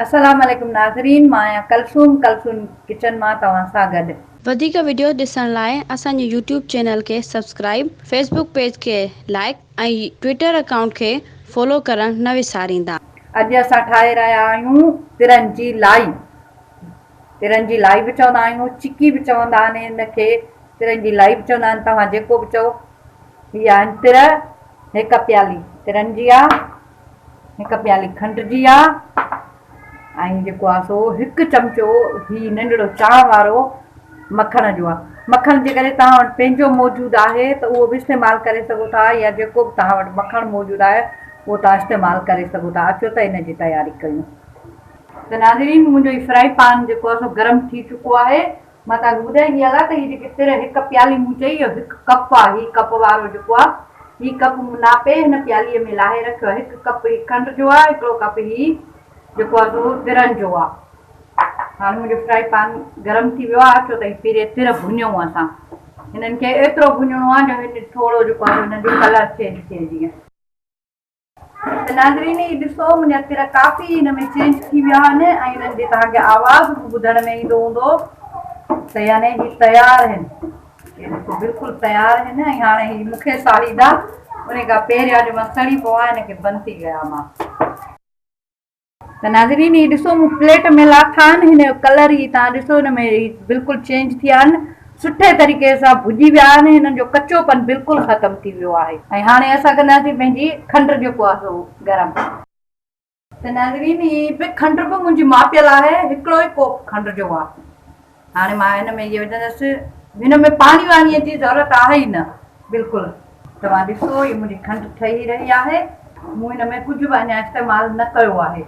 السلام عليڪم ناظرين مان آهيان ڪلثوم ڪلثوم ڪچن مان توهان سان گڏ. وڌيڪ وڊيوز ڏسڻ لاء اسان جي يوٽيوب چينل کي سبسڪرائيب، فيسبوڪ پيج کي لائيڪ ۽ ٽوئيٽر اڪائونٽ کي فالو ڪرڻ نه وساريندا. اڄ اسان ٺاهي رهيا آهيون ترن جي لائي. ترن جي لائي به چوندا آهيون، چڪي به چوندا آهن هن کي، ترن جي لائي به چوندا آهن، توهان جيڪو به چئو. هي آهن تر، هڪ پيالي ترن جي آ. هڪ پيالي کنڊ جي آ ۽ جيڪو آ سو هڪ چمچو هي ننڍڙو چانهه وارو مکڻ جو آ. مکڻ جيڪڏهن توهان وٽ پنهنجو موجود آهي ته اهو به استعمال ڪري سگهو ٿا يا جيڪو به توهان وٽ مکڻ موجود آهي اهو توهان استعمال ڪري سگهو ٿا. اچو ته ان جي تياري ڪيون. ته ناظرين منهنجو هي فرائي پان جيڪو آ سو گرم ٿي چڪو آهي. مان توهان کي ٻڌائيندي هلان ته هي جيڪي تر هڪ پيالي مون چئي اهو هڪ ڪپ آ، هي ڪپ وارو جيڪو آ، هي ڪپ مون ناپي هن پياليء ۾ لاهي رکيو آ، هڪ ڪپ هي کنڊ جو آ، هڪڙو ڪپ هي جيڪو آ سو ترن جو آ. هاڻي منهنجو فرائي پان گرم ٿي ويو آ، اچو ته هي پهرين تر ڀڃون اسان. هنن کي ايترو ڀڃڻو آ جو هن ٿورو جيڪو آ سو هنن جو ڪلر چينج ٿئي جيئن. ته ناظرين هي ڏسو منهنجا تر ڪافي هن ۾ چينج ٿي ويا آهن ۽ انهن جي توهان کي آواز به ٻڌڻ ۾ ايندو هوندو ته يعني هي تيار آهن هي ڏسو بلڪل تيار آهن ۽ هاڻي هي مون کي ساڙيندا ان کان پهريان جو مان سڙي پوان هن کي بند ٿي ڪيان مان. ته ناظرين هي ڏسو مون پليٽ ۾ لاٿا آهن هن جو ڪلر هي توهان ڏسو هن ۾ هي بلڪل چينج ٿي ويا آهن سٺي طريقي سان ڀڄي ويا آهن هنن جو ڪچو پن بلڪل ختم ٿي ويو آهي ۽ هاڻي اسان ڪنداسين پنهنجي کنڊ جيڪو آهي سو گرم. ته ناظرين هي به کنڊ به منهنجي ماپيل آهي هڪڙو ئي ڪوپ کنڊ جو آهي هاڻي مان هن ۾ اهي وجهندس. هن ۾ پاڻي واڻي جي ضرورت آهي ئي نه بلڪل. توهان ڏسو هي منهنجي کنڊ ٺهي رهي آهي. مون هن ۾ ڪجهه به اڃا استعمال نه ڪيو آهي.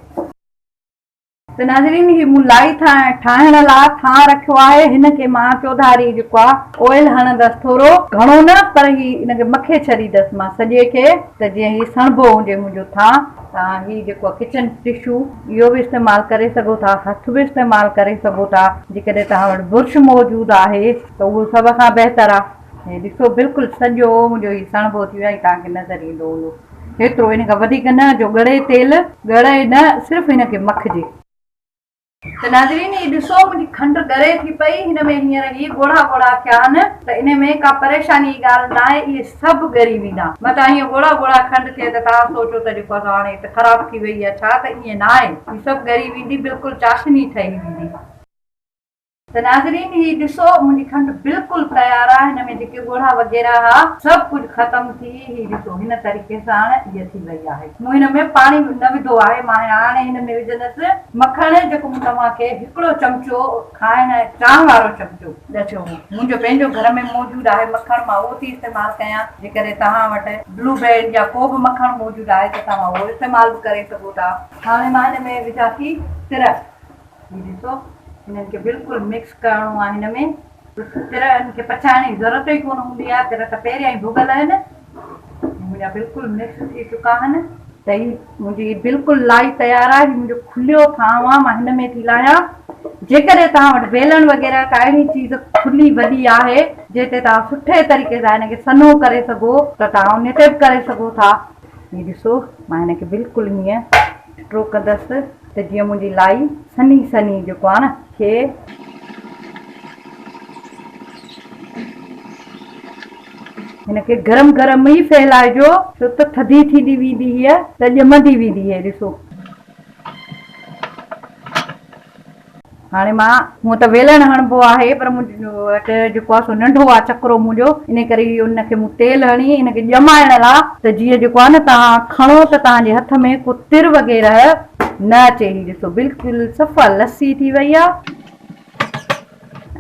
ته ناظرين هي مون لائي ٺاهڻ لا ٿانء رکيو آهي. هن کي مان چوڌاري جيڪو آ آئل هڻندس ٿورو گهڻو نه پر هي ان کي مکي ڇڏيندس مان سڄي کي ته جيئن هي سڻڀو هجي منهنجو ٿانء. توهان هي جيڪو آ ڪچن ٽشو اهو به استعمال ڪري سگهو ٿا، هٿ به استعمال ڪري سگهو ٿا، جيڪڏهن توهان وٽ برش موجود آهي ته اهو سڀ کان بهتر آهي. هي ڏسو بلڪل سڄو منهنجو هي سڻڀو ٿي ويو آهي توهان کي نظر ايندو هوندو. هيترو ان کان وڌيڪ نه جو ڳڙي تيل ڳڙي نه صرف هن کي مکجي. ته ناظرين هي ڏسو منهنجي کنڊ ڳري ٿي پئي هن ۾ هينئر هي ڳوڙها ڳوڙها ٿيا آهن ته انهي ۾ ڪا پريشاني جي ڳالهه ناهي اهي سڀ ڳري ويندا متان هيئن ڳوڙها ڳوڙها کنڊ ٿئي ته توهان سوچو ته جيڪو آهي سو هاڻي ته خراب ٿي وئي يا ڇا ته ائين ناهي هي سڀ ڳري ويندي بلڪل چاشني ٺهي ويندي. ته ناظرين هي ڏسو منهنجي کنڊ بلڪل تيار آهي هن ۾ جيڪي ڳوڙها وغيره ها سڀ ڪجهه ختم ٿي هي ڏسو هن طريقي سان هاڻ هيء ٿي وئي آهي مون هن ۾ پاڻي نه وڌو آهي مان هاڻي هن ۾ وجهندس مکڻ جيڪو مون توهان کي هڪڙو چمچو کائڻ چانهه وارو چمچو ڏٺو هو منهنجو پنهنجو گهر ۾ موجود آهي مکڻ مان اهو ٿي استعمال ڪيان جيڪڏهن توهان وٽ بلو بينڊ يا ڪو به مکڻ موجود آهي ته توهان اهو استعمال به ڪري سگهو ٿا. هاڻي مان هن ۾ وجهان ٿي تر. هي ڏسو هنن کي بلڪل مڪس ڪرڻو آهي هن ۾ ترن کي پچائڻ جي ضرورت ئي ڪونه هوندي آهي تر ته پهريان ئي ڀڳل آهن منهنجا بلڪل مڪس ٿي چڪا آهن ته هي منهنجي بلڪل لائي تيار آهي هي منهنجو کليو ٿانو آهي مان هن ۾ ٿي لاهيان جيڪڏهن توهان وٽ ويلڻ وغيره ڪا اهڙي چيز کلي وڏي آهي جنهن تي توهان سٺي طريقي سان هن کي سنهو ڪري سگهو ته توهان ان تي به ڪري سگهو ٿا هي ڏسو مان هن کي بلڪل هيئن اسٽروڪ ڪندس ته جيئن منهنجي لائي سنهي سنهي جيڪو آهي نه ٿئي. هن کي گرم گرم ئي ڦهلائجو ڇو ته ٿڌي ٿيندي ويندي هيء ته ڄمندي ويندي هيء ڏسو. هاڻي مان هونء ته ويلڻ هڻبو آهي پر منهنجو وٽ جيڪو آهي سو ننڍو آهي چڪرو منهنجو ان ڪري ان کي مون تيل هڻي ان کي ڄمائڻ لا ته جيئن جيڪو آهي نه توهان کڻو ته توهان جي هٿ ۾ ڪو تر وغيره نه اچي هي ڏسو بلڪل صفا لسي ٿي وئي آهي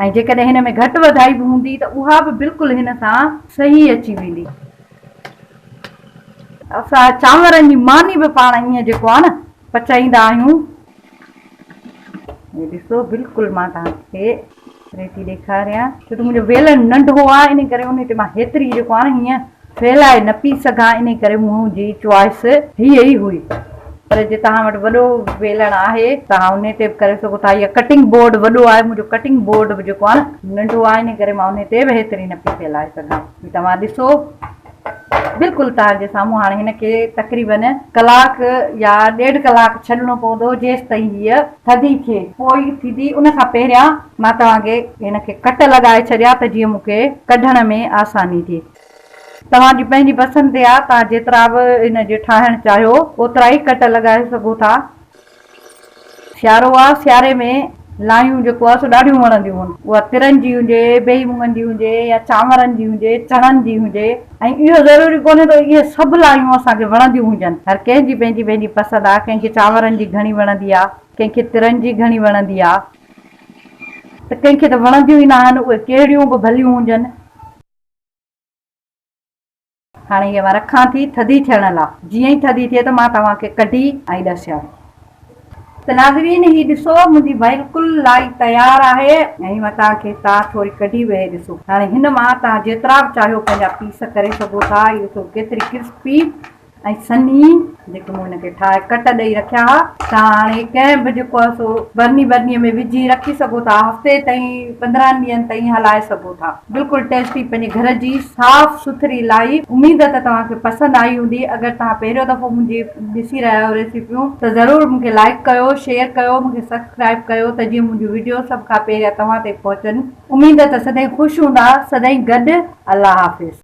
۽ جيڪڏهن هن ۾ گهٽ وڌائي به هوندي ته اها به بلڪل هن سان صحيح اچي ويندي. اسان چانورن جي ماني به پاڻ ائين جيڪو آهي نه پچائيندا آهيون. هي ڏسو بلڪل مان توهان کي ڪري ٿي ڏيکاريان ڇو ته منهنجو ويلڻ ننڍو آهي ان ڪري ان تي مان هيتري جيڪو آهي نه هيئن ڦهلائي نه پي سگهان ان ڪري منهنجي چوائس هيء ئي هئي پر جي توهان وٽ وڏو ويلڻ آهي توهان ان تي به ڪري سگهو ٿا يا ڪٽنگ بورڊ وڏو آهي منهنجو ڪٽنگ بورڊ به جيڪو آهي نه ننڍو آهي ان ڪري مان ان تي به هيتري نه پي ڦهلائي سگهان هي توهان ڏسو. بلڪل توهان جي سامهون هاڻي هن کي تقريبن ڪلاڪ يا ڏيڍ ڪلاڪ ڇڏڻو پوندو جيستائين هيء ٿڌي ٿئي پوء ئي ٿيندي ان کان پهريان مان توهان کي هن کي ڪٽ لڳائي ڇڏيا ته جيئن مون کي ڪڍڻ ۾ آساني ٿئي. توهان جي پنهنجي پسند تي آ توهان جيترا به هن جي ٺاهڻ چاهيو اوترا ئي ڪٽ لڳائي سگهو ٿا. سيارو آ، سياري ۾ لايون جيڪو آ سو ڏاڍيون وڻنديون هن. اها ترن جي هجي، بيهي مڱن جي هجي يا چانورن جي هجي، چڻن جي هجي ۽ اهو ضروري ڪونهي ته اهي سڀ لايون اسان کي وڻنديون هجن. هر ڪنهن جي پنهنجي پنهنجي پسند آ، ڪنهن کي چانورن جي گهڻي وڻندي آ، ڪنهن کي ترن جي گهڻي وڻندي آ ته ڪنهن کي ته وڻنديون ئي ناهن، اهي ڪهڙيون به ڀليون هجن. هاڻي هيء مان رکان ٿي ٿڌي ٿيڻ لا. جيئن ئي ٿڌي ٿئي ته مان توهان کي ڪڍي ۽ ڏسيان. ته ناظرين هي ڏسو منهنجي بلڪل لائي تيار آهي ۽ مان توهان کي تان ٿوري ڪڍي ويهي ڏسو. هاڻي هن مان توهان جيترا به چاهيو پنهنجا پيس ڪري سگهو ٿا. هي ڏسو ڪيتري ڪرسپي ۽ سنهي جيڪي مون هن کي ٺاهي ڪٽ ڏئي رکيا ها. توهان هاڻي ڪنهن به جيڪو آهي سو برني برني ۾ وجهي رکي سگهو ٿا هفتي تائين 15 ڏينهن تائين هلائي سگهو ٿا. بلڪل ٽيسٽي پنهنجي گهر جي صاف سٿري لائي اميد ته توهان کي پسند آئي هوندي اگر توهان پهريون دفعو منهنجي ڏسي رهيا آهيو ريسيپيون ته ضرور مون کي لائيڪ ڪيو شيئر ڪيو مون کي سبسڪرائيب ڪيو ته جيئن منهنجون وڊيو سڀ کان پهريان توهان تائين پهچن اميد ته سدائين خوش هوندا سدائين گڏ الله حافظ.